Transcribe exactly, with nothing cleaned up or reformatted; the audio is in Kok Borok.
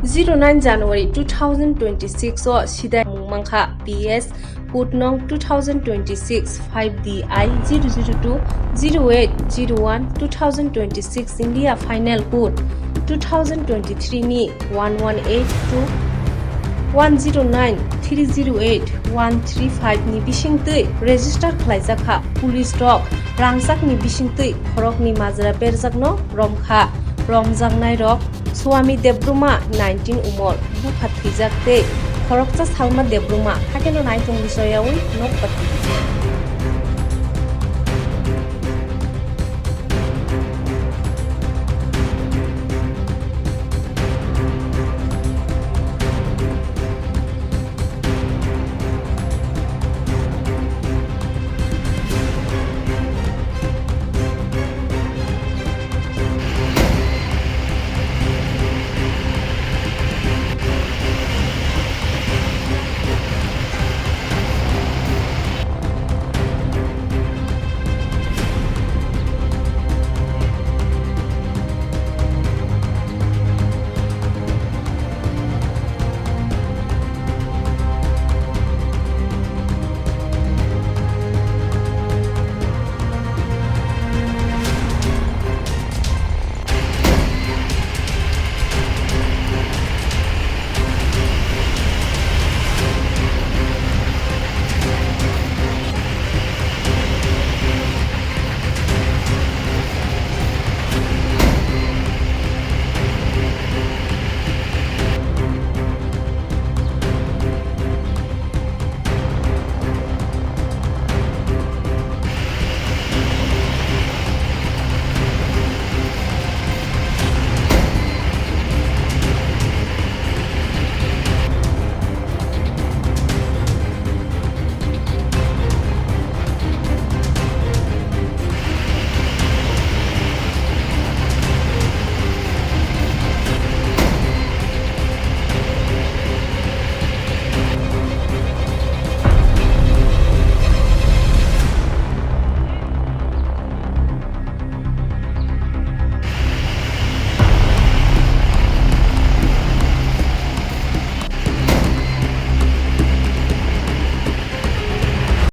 Zero nine January two thousand twenty-six o sidai mung mankha P S code nong two thousand twenty-six five D I zero zero two zero eight zero one two thousand twenty-six India final code two thousand twenty-three ni one one eight two one zero nine three zero eight one three five ni bisingtwi register khlaijakha. Police rok rangchakni bisingtwi khorokni majra berjakno romkha. Romjaknairok Swami Debbarma nineteen umor, bupha thwijak tei khoroksa Salma Debbarma, hakeno naitung bisoyawi nok pathwi.